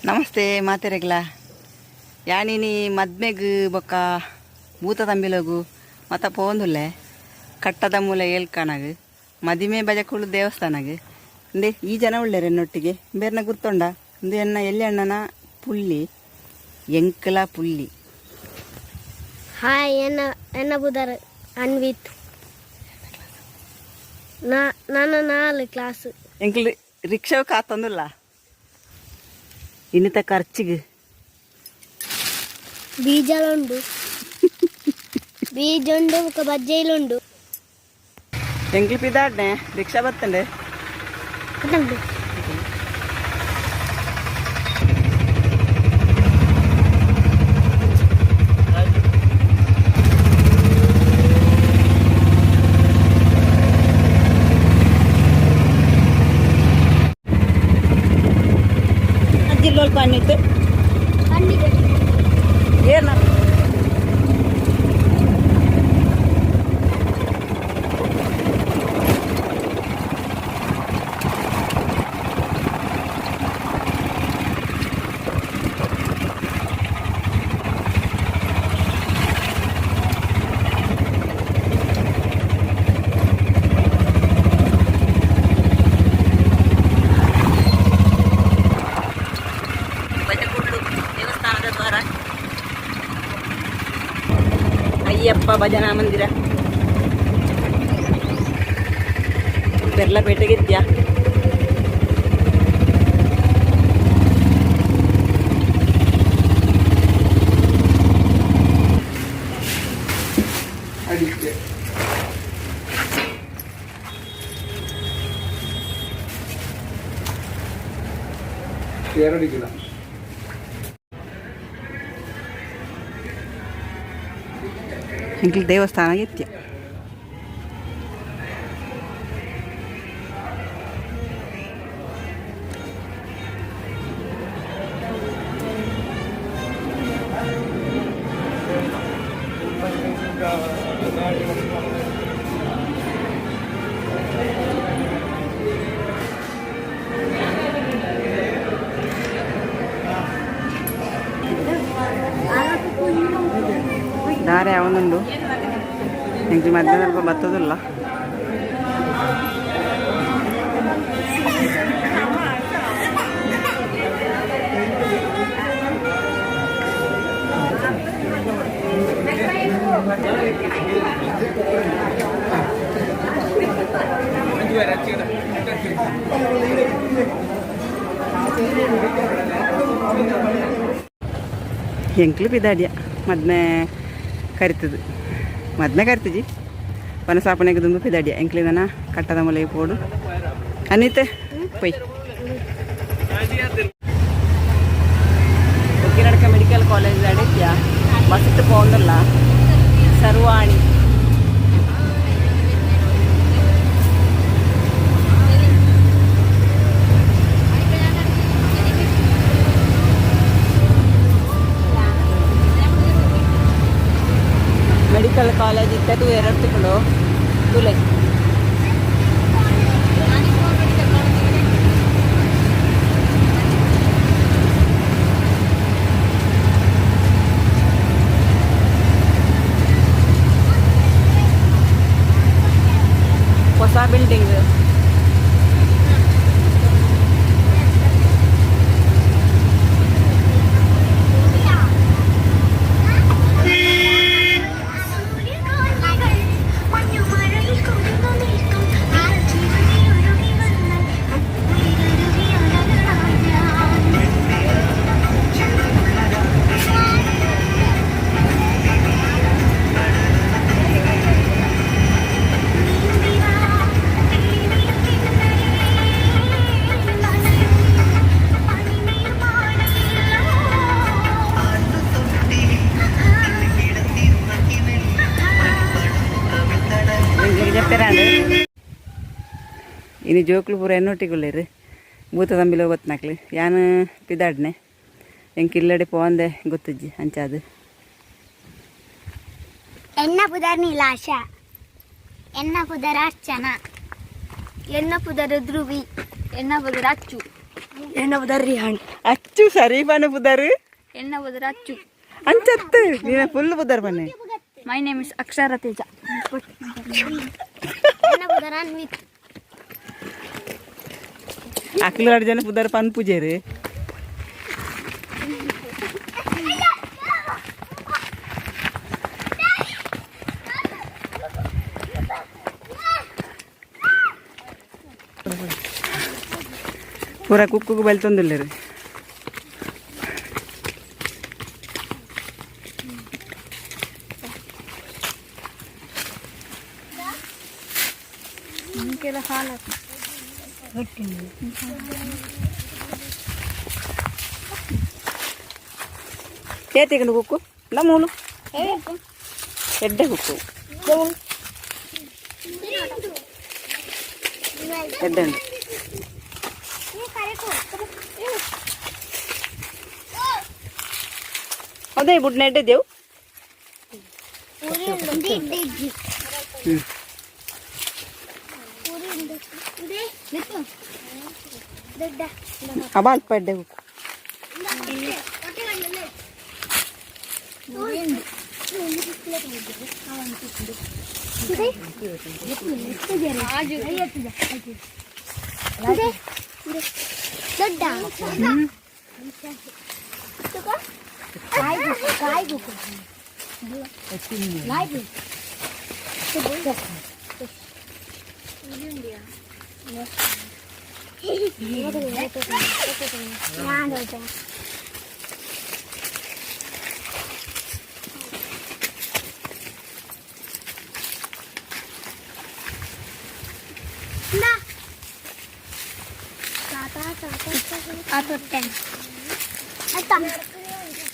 ನಮಸ್ತೆ ಮಾತೆರೆಗ್ಲ. ಯಾನಿನಿ ಮದ್ಮೆಗ್ ಬೊಕ್ಕ ಭೂತ ತಂಬಿಲಗು ಮತ ಪೋಂದುಲ್ಲೆ ಕಟ್ಟದ ಮೂಲ ಏಳ್ಕಣಗ್ ಮದಿಮೆ ಬಜಕುಳು ದೇವಸ್ಥಾನಗ್. ಇಂದೆ ಈ ಜನ ಉಳ್ಳೇರು ಎನ್ನೊಟ್ಟಿಗೆ. ಬೇರ್ನ ಗುರ್ತೊಂಡ? ಇಂದು ಎನ್ನ ಎಲ್ಲಿ ಅಣ್ಣನ ಪುಲ್ಲಿ, ಎಂಕಲ ಪುಲ್ಲಿ. ಹಾಯ್, ಎನ್ನ ಎನ್ನ ಬುದರ್ ಅನ್ವಿತ್. ನಾ ನಾನು 4 ಕ್ಲಾಸ್. ಎಂಕಲ್ ರಿಕ್ಷಾ ಕಾತೊಂದುಲ್ಲ ಇನ್ನಿತ ಖರ್ಚಿಗೆ. ಬೀಜಲುಂಡು, ಬೀಜ ಉಂಡು, ಬೊಕ್ಕ ಬಜ್ಜೈಲುಂಡು. ಎಂಕ್ಲು ಪಿದಾಡ್ನೆ, ರಿಕ್ಷಾ ಬತ್ತಂಡೆ. ಉಂಡು. ಅಜ್ಜಿಲ್ಲೋಲ್ ಪನ್ನಿತ್ತು. ಅನ್ವಿತ್. ಏನ? ಬಜಕುಡ್ಲು ದೇವಸ್ಥಾನದ ದ್ವಾರ, ಅಯ್ಯಪ್ಪ ಭಜನಾ ಮಂದಿರ, ಬೆರ್ಲಪೇಟೆಗೆ ಇದ್ಯಾ? ಅಡಿಕೆ. ಎರಡು ಗಿಡ. ಎಂಕ್ಲು ದೇವಸ್ಥಾನ ಇತ್ಯ. ದಾರೆ ಅವನುಂಡು. ಎಂಕ್ಲು ಮಧ್ಯಾಹ್ನ ಬತ್ತದಿಲ್ಲ. ಎಂಕ್ಲು ಪಿದಾಡ್ಯ ಮದ್ಮೆ ಕರಿತದು, ಮದ್ಮೆ ಕರಿತಜಿ, ವನಸಾಪಣೆಗೆ ದುಂಬು ಪಿದಾಡ್ಯ. ಎಂಕ್ಲಿದನ ಕಟ್ಟದ ಮೂಲೆ ಪೋಡು. ಅನಿತೆ ಪೊಯ್. ಉಕ್ಕಿನಡ್ಕ ಮೆಡಿಕಲ್ ಕಾಲೇಜ್ ಅಡಿತ್ಯ, ಬಸ್ಸಿಟ್ಟು ಪೋಂದಲ್ಲ. ಸರ್ವಾಣಿ ಮೆಡಿಕಲ್ ಕಾಲೇಜ್ ಇತ್ತದು. ಎರಡು ತಿಂಗಳು ತುಲೆ. ಹೊಸ ಬಿಲ್ಡಿಂಗ್. മഞ്ഞുമഴയിൽ കുതിർന്നു നിൽക്കും ചിരുകിയൊഴുകി വന്നാൽ ഉരുകിയൊഴുകിയൊഴുകാം ഞാൻ. നീന്തിവാ പനിനീർ. ಎಂಕ್ಲಿಗೆ ಇನಿ ಜೋಕ್ಲು ಪೂರ ಎನ್ನೊಟ್ಟಿಗುಳ್ಳೇರು. ಭೂತ ತಂಬಿಲ ಗೊತ್ತನಾಕ್ಲು. ಯಾನ್ ಪಿದಾಡ್ನೆ, ಎಂಕ್ ಇಲ್ಲಡೆ ಪೋಂದೆ ಗೊತ್ತುಜ್ಜಿ ಅಂಚಾದು. ಎನ್ನ ಪುದರ್ ನೀಲಾಶ. ಎನ್ನ ಪುದರ್ ಅರ್ಚನಾ. ಎನ್ನ ಪುದರ್ ಧ್ರುವಿ. ಎನ್ನ ಪುದರ್ ಅಚ್ಚು. ಎನ್ನ ಪುದರ್ ರಿಹಾನ್. ಅಚ್ಚು ಸರಿ ಪನ ಪುದರ್. ಎನ್ನ ಬದರ ಅಚ್ಚು. ಅಂಚತ್ತು ನೀನ ಫುಲ್ ಪುದರ್ ಪನ್ನೆ. My name is Akshara Teja. ಎನ್ನ ಪುದರ್ ಅನ್ವಿತ್. ಅಕ್ಲು ಎರಡು ಜನ ಪುದರ್ ಪನ್ ಪೂಜೆರು. ಪೂರ ಕುಕ್ಕುಗು ಬಲ್ತೊಂದುಲ್ಲೆರ್. ಏತಿಗಂಡು ಕುಕ್ಕು ನಮ್ಮ ಮೂಲು ಎಡ್ಡೆ ಕುಕ್ಕು ಎಡ್ಡೆ ಉಂಡು. ಅದೇ ಬುಡ್ನ ಎಡ್ಡೆ ದೇವು. ಅಬ ಅಲ್ಪ ಎಡ್ಡೆ ಕುಕ್ಕು. ದೊಡ್ಡ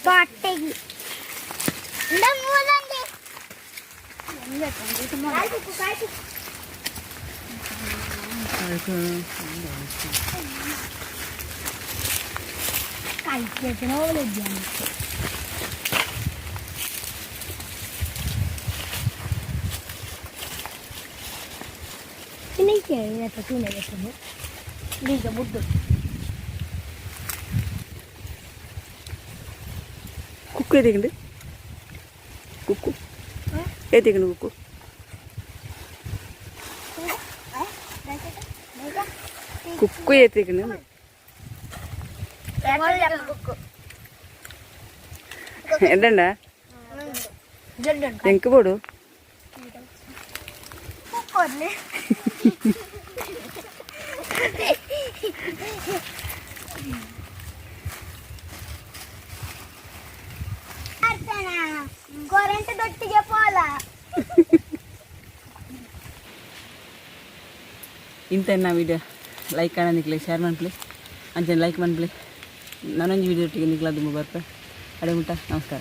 ಪಾಟೆಗಿ ಕುಕ್ಕು ಎದಿಗಂಡು ಕುಕ್ಕು ಏತಿಗಂಡು ಕುಕ್ಕು ಕುಕ್ಕು ಏತಿಗಂಡು ಎಡ್ಡಂಡ ಎಂಕ್ ಬೋಡು. ಗೊರಂಟು ದೊಟ್ಟಿಗೆ ಪೋಲ. ಇಂತ ನಾ ವಿಡಿಯೋ ಲೈಕ್ ನಿಕ್ಲೆ ಶೇರ್ ಮನ್ಪ್ಲೆ, ಅಂಚನೆ ಲೈಕ್ ಮನ್ಪ್ಲೆ. ನಾನೊಂಜಿ ವಿಡಿಯೋ ಒಟ್ಟಿಗೆ ನಿಕ್ಲ ದುಂಬು ಬರ್ಪೆ. ಅಡೆ ಮುಟ್ಟ ನಮಸ್ಕಾರ.